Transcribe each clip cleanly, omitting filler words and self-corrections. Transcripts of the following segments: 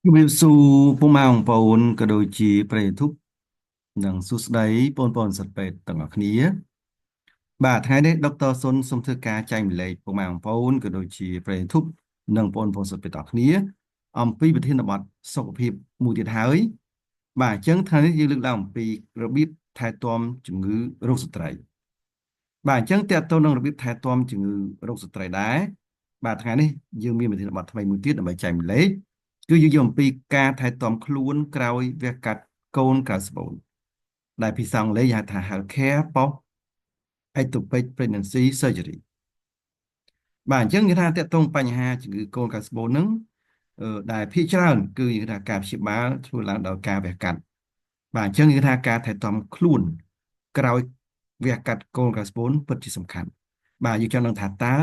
ជំរាបសួរពុកម៉ែបងប្អូនក៏ដូចជាប្រិយធុបនិងសួស្តីបងប្អូនសិស្សពេទ្យទាំងអស់គ្នាបាទថ្ងៃនេះដុកទ័រសុនសូមធ្វើការចែកម្លែកពុកម៉ែបងប្អូនក៏ដូចជាប្រិយធុបនិងបងប្អូនសិស្សពេទ្យទាំងអស់គ្នាអំពីប្រធានបទសុខភាពមួយទៀតហើយបាទអញ្ចឹងថ្ងៃនេះយើងលើកឡើងអំពីរបៀបថែទាំជំងឺរោគស្ត្រីបាទអញ្ចឹងតើតើនឹងរបៀបថែទាំជំងឺរោគស្ត្រីដែរបាទថ្ងៃនេះយើងមានប្រធានបទថ្មីមួយទៀតដើម្បីចែកម្លែកគឺយើងយកអំពីការថែទាំខ្លួនក្រោយវះកាត់កូនក្រៅស្បូនដែលភាសាអង់គ្លេសហៅថា Healthcare Post Ectopic Pregnancy Surgery បាទអញ្ចឹងគេថាតកតងបញ្ហាជំងឺកូនក្រៅស្បូនហ្នឹងដែលភាគច្រើនគឺគេថាការព្យាបាលធ្វើឡើងដោយការវះកាត់បាទអញ្ចឹងគេថាការថែទាំខ្លួនក្រោយវះកាត់កូនក្រៅស្បូនពិតជាសំខាន់បាទយើងចង់ដឹងថាតើ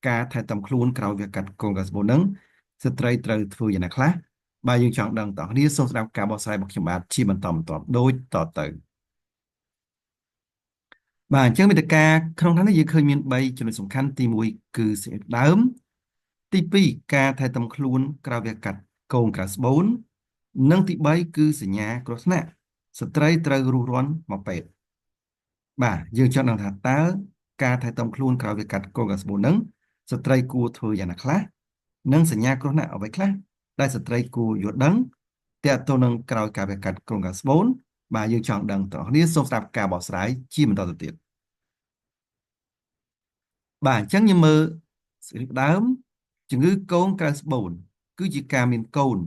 ការថែទាំខ្លួនក្រោយវះកាត់កូនក្រៅស្បូនហ្នឹងស្ត្រីត្រូវធ្វើយ៉ាងណាខ្លះបាទយើងចង់ដឹងតោះគ្នាសូមស្ដាប់ការបកស្រាយរបស់ខ្ញុំបាទជាបន្តបន្ទាប់ដូចតទៅបាទអញ្ចឹងមេតិកាក្នុងនេះយើងឃើញមាន3ចំណុចសំខាន់ទី1គឺសេចក្តីដើមទី2ការថែទាំខ្លួនក្រោយវះកាត់កូនក្រៅស្បូននិងទី3គឺសញ្ញាគ្រោះថ្នាក់ស្ត្រីត្រូវរុះរាន់មកពេទ្យបាទយើងចង់ដឹងថាតើការថែទាំខ្លួនក្រោយវះកាត់កូនក្រៅស្បូននឹងស្ត្រីគួរធ្វើយ៉ាងណាខ្លះនិងសញ្ញាគ្រោះថ្នាក់អ្វីខ្លះដែលស្ត្រីគួរយល់ដឹងទាក់ទងនឹងក្រោយការវះកាត់កូនក្រៅស្បូនបាទយើងចង់ដឹងទាំងអស់គ្នាសូមស្ដាប់ការបកស្រាយជាបន្តទៅទៀតបាទអញ្ចឹងយើងមើលសេចក្តីដើមជំងឺកូនក្រៅស្បូនគឺជាការមានកូន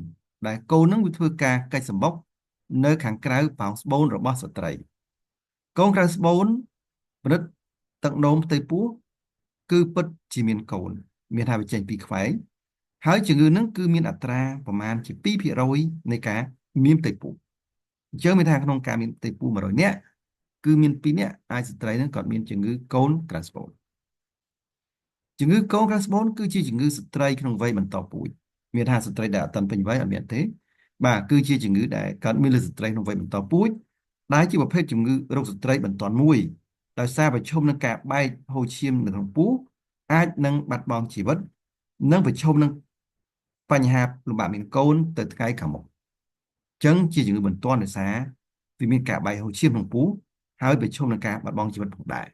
ដែលកូននឹងវាធ្វើការកាច់សម្បុកនៅខាងក្រៅប៉ោងស្បូនរបស់ស្ត្រីកូនក្រៅស្បូនផលិតទឹកនោមផ្ទៃពោះគឺពិតជាមានកូនមានថាវាចេញពីខ្វែងហើយជំងឺនឹងគឺមានអត្រាប្រមាណជា2%នៃការមានផ្ទៃពោះអញ្ចឹងមានថាក្នុងការមានផ្ទៃពោះ100នាក់គឺមាន2នាក់អាចស្ត្រីនឹងគាត់មានជំងឺកូនក្រៅស្បូនជំងឺកូនក្រៅស្បូនគឺជាជំងឺស្ត្រីក្នុងវ័យបន្តពូជមានថាស្ត្រីដែលអត់ទាន់ពេញវ័យអត់មានទេបាទគឺជាជំងឺដែលកើតមានលើស្ត្រីក្នុងវ័យបន្តពូជដែលជាប្រភេទជំងឺរោគស្ត្រីបន្ទាន់មួយដោយសារប្រឈមនឹងការបែកហូរឈាមនៅក្នុងពោះអាចនឹងបាត់បង់ជីវិតនិងប្រឈមនឹងបញ្ហាលំបាកមានកូនទៅថ្ងៃខាងមុខអញ្ចឹងជាជំងឺបន្ទាន់ដោយសារវាមានការបែកហូរឈាមក្នុងពោះហើយប្រឈមនឹងការបាត់បង់ជីវិតផងដែរ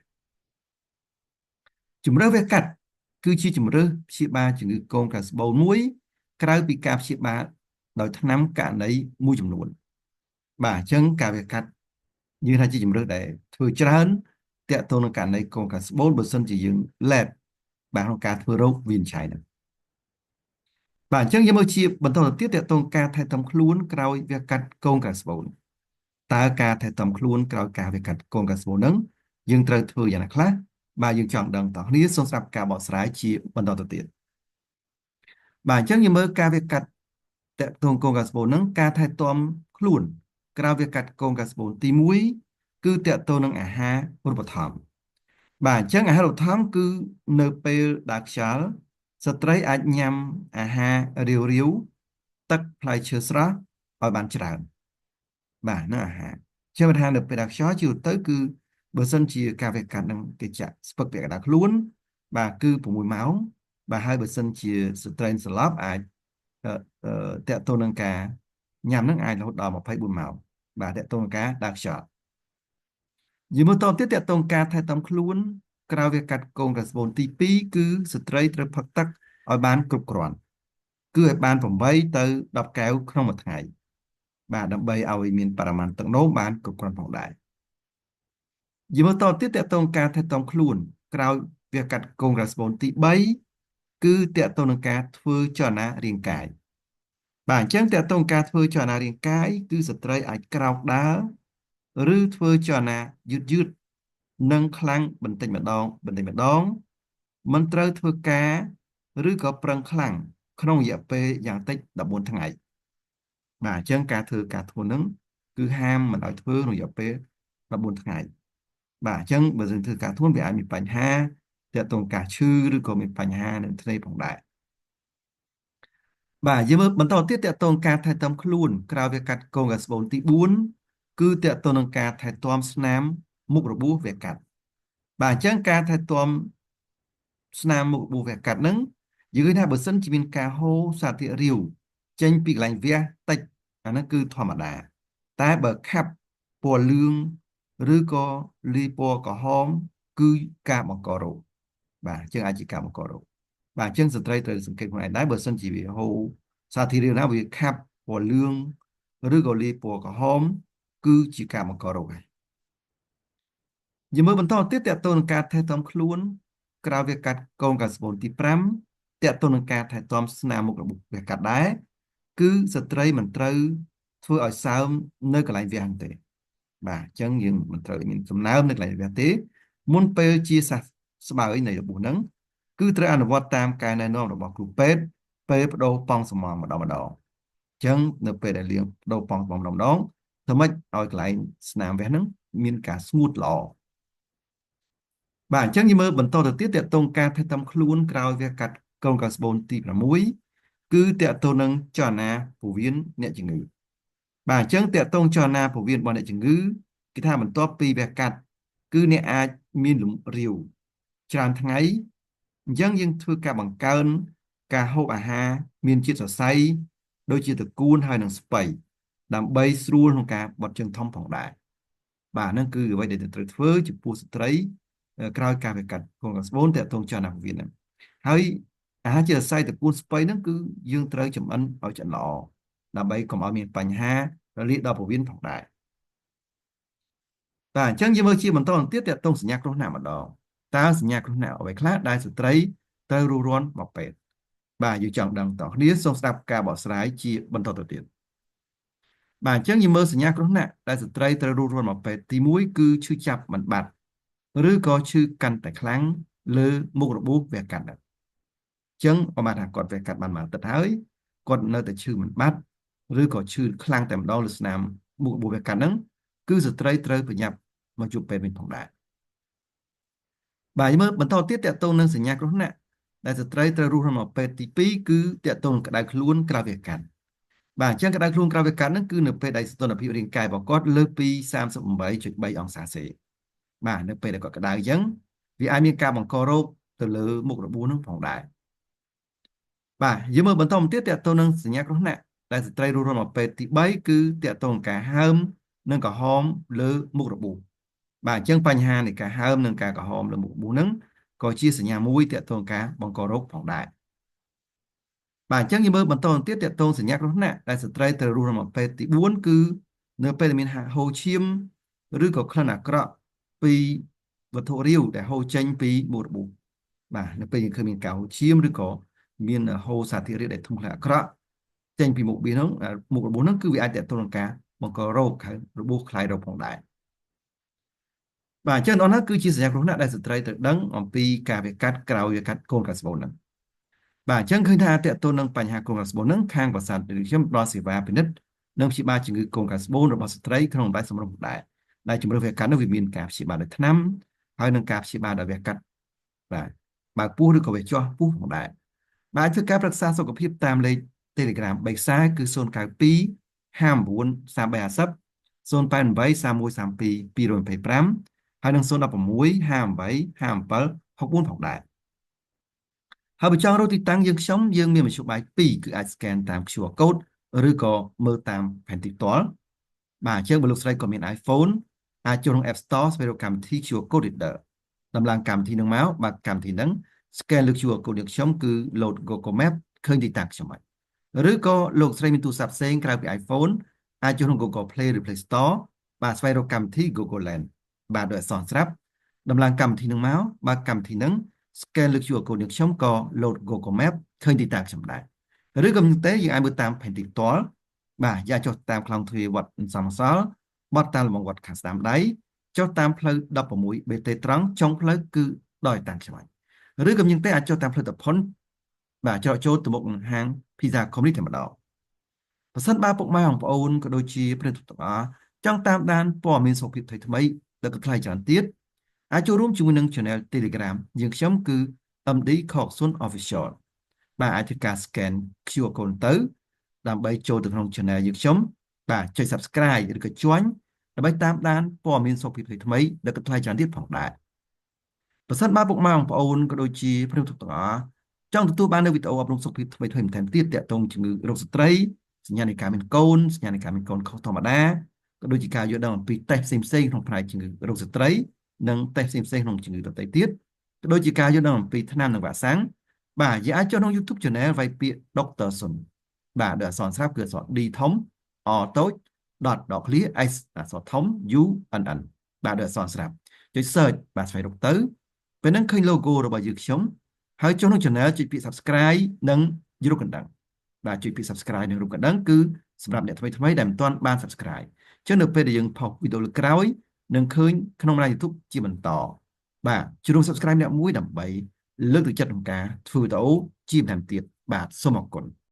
ជំរើសវះកាត់គឺជាជំរើសព្យាបាលជំងឺកូនក្រៅស្បូនមួយក្រៅពីការព្យាបាលដោយថ្នាំករណីមួយចំនួនបាទអញ្ចឹងការវះកាត់យើងថាជាជំរើសដែលធ្វើច្រើនតាក់ទងនឹងករណីកូនក្រៅស្បូនបើសិនជាយើង lab បាទក្នុងការធ្វើរោគវិនិច្ឆ័យហ្នឹងបាទអញ្ចឹងយើងមើលជាបន្តទៅទៀតតាក់ទងការថែទាំខ្លួនក្រោយវះកាត់កូនក្រៅស្បូនតើការថែទាំខ្លួនក្រោយការវះកាត់កូនក្រៅស្បូនហ្នឹងយើងត្រូវធ្វើយ៉ាងណាខ្លះបាទយើងចង់ដឹងតោះគ្នាសូមស្ដាប់ការបកស្រាយជាបន្តទៅទៀតបាទអញ្ចឹងយើងមើលការវះកាត់តាក់ទងកូនកាស្បូនហ្នឹងការថែទាំខ្លួនក្រោយវះកាត់កូនកាស្បូនទី1គឺតាក់ទងនឹងអាហារូបត្ថម្ភបាទអញ្ចឹងអាហារូបត្ថម្ភគឺនៅពេលដើរខ្យល់ស្ត្រីអាចញ៉ាំអាហាររាវរាវទឹកផ្លែឈើស្រស់ឲ្យបានច្រើនបាទនឹងអាហារជាថានៅពេលដើរខ្យល់ជាទៅគឺបើសិនជាការវះកាត់នឹងគេចាក់ស្ពឹកពាក់កណ្ដាលខ្លួនបាទគឺ6ម៉ោងបាទហើយបើសិនជាស្ត្រីស្លាប់អាចតកតទៅនឹងការញ៉ាំនឹងអាចរហូតដល់24ម៉ោងបាទតកតទៅនឹងការដើរខ្យល់យមើលតទៀតតកតងការថែទាំខ្លួនក្រោយវះកាត់កូនក្រស្បូនទី2គឺស្ត្រីត្រូវផឹកទឹកឲ្យបានគ្រប់គ្រាន់គឺឲ្យបាន8ទៅ10កែវក្នុងមួយថ្ងៃបាទដើម្បីឲ្យមានបរិមាណទឹកនោមបានគ្រប់គ្រាន់ផងដែរយមើលតទៀតតកតងការថែទាំខ្លួនក្រោយវះកាត់កូនក្រស្បូនទី3គឺតកតងនឹងការធ្វើចលនារាងកាយបាទអញ្ចឹងតកតងការធ្វើចលនារាងកាយគឺស្ត្រីអាចក្រោកដើរឬធ្វើចលនាយឺតយឺតនិងខ្លាំងបន្តិចម្ដងបន្តិចម្ដងមិនត្រូវធ្វើការឬក៏ប្រឹងខ្លាំងក្នុងរយៈពេលយ៉ាងតិច14ថ្ងៃបាទអញ្ចឹងការធ្វើការធ្ងន់ហ្នឹងគឺហាមមិនឲ្យធ្វើក្នុងរយៈពេល14ថ្ងៃបាទអញ្ចឹងបើសិនធ្វើការធ្ងន់វាអាចមានបញ្ហាទាក់ទងការឈឺឬក៏មានបញ្ហានឹងធ្នេផងដែរបាទយើងមើលបន្តទៀតទាក់ទងការថែទាំខ្លួនក្រោយវាកាត់កូនកាស្បូនទី4គឺទាក់ទងនឹងការថែទាំស្នាមមុខរបួសវះកាត់បាទអញ្ចឹងការថែទាំស្នាមមុខរបួសវះកាត់ហ្នឹងយើងឃើញថាបើសិនជាមានការហូរសារធាតុរាវ ចេញពីកន្លែងវះតិចអាហ្នឹងគឺធម្មតាតែបើខាប់ពណ៌លឿងឬក៏លាយពណ៌ក្រហមគឺការបង្ករោគបាទអញ្ចឹងអាចជាការបង្ករោគបាទអញ្ចឹងស្ត្រីត្រូវសង្កេតខ្លួនឯងដែរបើសិនជាវាហូរសាធារណៈវាខាប់ពណ៌លឿងឬក៏លាយពណ៌ក្រហមគឺជាការបង្ករោគហើយយើងមើលបន្តទៀតតើតើនឹងការថែទាំខ្លួនក្រោយវាកាត់កូនកាស្បូនទី5តើតើនឹងការថែទាំស្នាមមុខរបួសវះកាត់ដែរគឺស្ត្រីមិនត្រូវធ្វើឲ្យសើមនៅកន្លែងវះនោះទេបាទអញ្ចឹងយើងមិនត្រូវមានសំណើមនៅកន្លែងវះទេមុនពេលជាសះស្បើយនៃរបួសហ្នឹងគឺត្រូវអនុវត្តតាមការណែនាំរបស់គ្រូពេទ្យពេលបដូរប៉ង់សំងម្ដងម្ដងអញ្ចឹងនៅពេលដែលលាងបដូរប៉ង់សំងម្ដងម្ដងធ្វើម៉េចឲ្យកន្លែងស្នាមវះហ្នឹងមានការស្ងួតល្អបាទអញ្ចឹងយើងមើលបន្តទៅទៀតតកតងការថែទាំខ្លួនក្រោយវះកាត់កូនកាស្បូនទី6គឺតកតងនឹងចលនាពោះវៀនអ្នកជំងឺបាទអញ្ចឹងតកតងចលនាពោះវៀនរបស់អ្នកជំងឺគេថាបន្ទាប់ពីវះកាត់គឺអ្នកអាចមានលំរាវច្រើនថ្ងៃអញ្ចឹងយើងធ្វើការបង្កើនការហូបអាហារមានជាតិសរសៃដូចជាត្រកួនហើយនិងស្ពៃដើម្បីស្រួលក្នុងការបត់ជើងធំផងដែរបាទហ្នឹងគឺអ្វីដែលត្រូវធ្វើចំពោះស្ត្រីក្រោយការវះកាត់កូនកាស្បូនតកតងចលនាពោះវៀនហ្នឹងហើយអាហារជាសរសៃត្រកួនស្ពៃហ្នឹងគឺយើងត្រូវចម្អិនឲ្យឆ្អិនល្អដើម្បីកុំឲ្យមានបញ្ហារលាកដល់ពោះវៀនផងដែរបាទអញ្ចឹងយើងមើលជាបន្តទៀតតកតងសញ្ញាគ្រោះថ្នាក់ម្ដងតើសញ្ញាគ្រោះថ្នាក់អ្វីខ្លះដែលស្ត្រីត្រូវរួសរាន់មកពេទ្យបាទយើងចង់ដឹងតគ្នាសូមស្ដាប់ការបកស្រាយជាបន្តទៅទៀតបាទអញ្ចឹងយើងមើលសញ្ញាគ្រោះថ្នាក់ដែលស្ត្រីត្រូវរួសរាន់មកពេទ្យទី1គឺឈឺចាប់មិនបាត់ឬក៏ឈឺកាន់តែខ្លាំងលើមុខរបួសវះកាត់ហ្នឹងអញ្ចឹងប្រហែលថាគាត់វះកាត់បានមួយអាទិត្យហើយគាត់នៅតែឈឺមិនបាត់ឬក៏ឈឺខ្លាំងតែម្ដងលើស្នាមមុខរបួសវះកាត់ហ្នឹងគឺស្ត្រីត្រូវប្រញាប់មកជួបពេទ្យវិញផងដែរបាទមើលបន្តទៀតតកតងនឹងសញ្ញាគ្រោះថ្នាក់ដែលស្ត្រីត្រូវរុះរាន់មកពេទ្យទី2គឺតកតងនឹងក្តៅខ្លួនក្រោយវះកាត់បាទអញ្ចឹងក្តៅខ្លួនក្រោយវះកាត់ហ្នឹងគឺនៅពេលដែលសីតុណ្ហភាពរាងកាយរបស់គាត់លើសពី 38.3 អង្សាសេបាទនៅពេលដែលគាត់ក្តៅអញ្ចឹងវាអាចមានការបង្ករោគទៅលើមុខរបួសហ្នឹងផងដែរបាទយើងមើលបន្តមកទៀតតកតងនឹងសញ្ញាគ្រោះថ្នាក់ដែលស្ត្រីរុះរាន់មកពេទ្យទី3គឺតកតងនឹងការហើមនិងក្រហមលើមុខរបួសបាទអញ្ចឹងបញ្ហានៃការហើមនិងការក្រហមលើមុខរបួសហ្នឹងក៏ជាសញ្ញាមួយតកតងការបង្ករោគផងដែរបាទអញ្ចឹងយើងមើលបន្តទៀតតកតងសញ្ញាគ្រោះថ្នាក់ដែលស្ត្រីត្រូវរុះរាន់មកពេទ្យទី4គឺនៅពេលដែលមានហូរឈាមឬក៏ក្លិនអាក្រក់ពីវត្ថុរាវដែលហូរចេញពីមុខរបួសបាទនៅពេលយើងឃើញមានការហូរឈាមឬក៏មានហូរសារធាតុរាវដែលធំក្លិនអាក្រក់ចេញពីមុខបៀសហ្នឹងមុខរបួសហ្នឹងគឺវាអាចតកតងនឹងការបង្ករោគហៅរបួសคล้ายរោគផងដែរបាទអញ្ចឹងដល់នោះគឺជាសញ្ញាគ្រោះថ្នាក់ដែលស្ត្រីត្រូវដឹងអំពីការវះកាត់ក្រោយវះកាត់កូនកាស្បូនហ្នឹងបាទអញ្ចឹងឃើញថាតកតទៅនឹងបញ្ហាកូនកាស្បូនហ្នឹងខាងប្រាសាទខ្ញុំផ្ដល់សេវាពិនិត្យនិងព្យាបាលជំងឺកូនកាស្បូនរបស់ស្ត្រីក្នុងបែបសម្រុះដែរដែលជំរឿវះកាត់នោះវាមានការព្យាបាលដោយថ្នាំហើយនិងការព្យាបាលដោយវះកាត់បាទបើកពោះឬក៏វះជាស់ពោះផងដែរបាទធ្វើការប្រឹក្សាសុខភាពតាមលេខ Telegram 3ខ្សែគឺ092 59 3350 088 3132 225ហើយនិង016 58 57 64ផងដែរហើយបើចង់រកទីតាំងយើងខ្ញុំយើងមានមធ្យោបាយ2គឺអាច scan តាម QR code ឬក៏មើលតាមផែនទីផ្ទាល់បាទអញ្ចឹងបើលោកស្រីក៏មាន iPhone អាចចូលក្នុង App Store ស្វែងរកកម្មវិធី QR Code Reader ដំឡើងកម្មវិធីនឹងមកបាទកម្មវិធីហ្នឹង scan លើ QR code យើងខ្ញុំគឺ load Google Map ឃើញទីតាំងខ្ញុំហើយឬក៏លោកស្រីមានទូរស័ព្ទផ្សេងក្រៅពី iPhone អាចចូលក្នុង Google Play ឬ Play Store បាទស្វែងរកកម្មវិធី Google Lens បាទដោយអក្សរស្រាប់ដំឡើងកម្មវិធីនឹងមកបាទកម្មវិធីហ្នឹង scan លើ QR code យើងខ្ញុំក៏ load Google Map ឃើញទីតាំងខ្ញុំដែរឬក៏មិនទេយើងអាចមើលតាមផែនទីផ្ទាល់បាទយ៉ាចុះតាមខ្លងទ្វារវត្តសំសល់បត់តាមលំវត្តខាងស្ដាំដៃចុះតាមផ្លូវ16 BT ត្រង់ចុងផ្លូវគឺដោយតាំងខ្ញុំហើយឬក៏មិនទេអាចចុះតាមផ្លូវតផុនបាទច្រកចូលទៅមុខហាង Pizza Company តែម្ដងប្រសិនបើពុកម៉ែបងប្អូនក៏ដូចជាប្រិយមិត្តទាំងអស់ចង់តាមដានព័ត៌មានសុខភាពថ្មីៗដែលក៏ថ្លៃច្រើនទៀតអាចចូលរួមជាមួយនឹង Channel Telegram យើងខ្ញុំគឺ MD Khoksun Official បាទអាចធ្វើការ scan QR code ទៅដើម្បីចូលទៅក្នុង Channel យើងខ្ញុំបាទចុច Subscribe ឬក៏ Join ដើម្បីតាមដានព័ត៌មានសុខភាពថ្មីៗដែលក៏ថ្លៃច្រើនទៀតផងដែរប្រសិនបើពុកម៉ែបងប្អូនក៏ដូចជាប្រិយមិត្តទាំងអស់ ចង់ទទួលបាននូវវីដេអូអប់រំសុខភាពថ្មីៗបន្ថែមទៀតទាក់ទងជំងឺរោគស្ត្រីសញ្ញានៃការមានកូនសញ្ញានៃការមានកូនខុសធម្មតាក៏ដូចជាការយល់ដឹងអំពីតេស្តផ្សេងៗក្នុងផ្នែកជំងឺរោគស្ត្រីនិងតេស្តផ្សេងៗក្នុងជំងឺដទៃទៀតក៏ដូចជាការយល់ដឹងអំពីថ្នាំនិងវ៉ាក់សាំងបាទយើងអាចចូលក្នុង YouTube Channel វាយពាក្យ Dr. Sun បាទដោយអក្សរស្រាប់គឺអក្សរ D ធំ R តូច dot ដកឃ្លា S អក្សរធំ U N N បាទដោយអក្សរស្រាប់ចុច search បាទស្វែងរកទៅពេលហ្នឹងឃើញ logo របស់យើងខ្ញុំហើយចុះក្នុង channel ចុចពាក្យ subscribe និងរូបកណ្ដឹងបាទចុចពាក្យ subscribe និងរូបកណ្ដឹងគឺសម្រាប់អ្នកថ្មីថ្មីដែលមិនទាន់បាន subscribe ចឹងនៅពេលដែលយើងផុសវីដេអូលើក្រោយនឹងឃើញក្នុងបណ្ដាញ YouTube ជាបន្តបាទជួយរួម subscribe អ្នកមួយដើម្បីលើកទឹកចិត្តក្នុងការធ្វើវីដេអូជាបន្ថែមទៀតបាទសូមអរគុណ។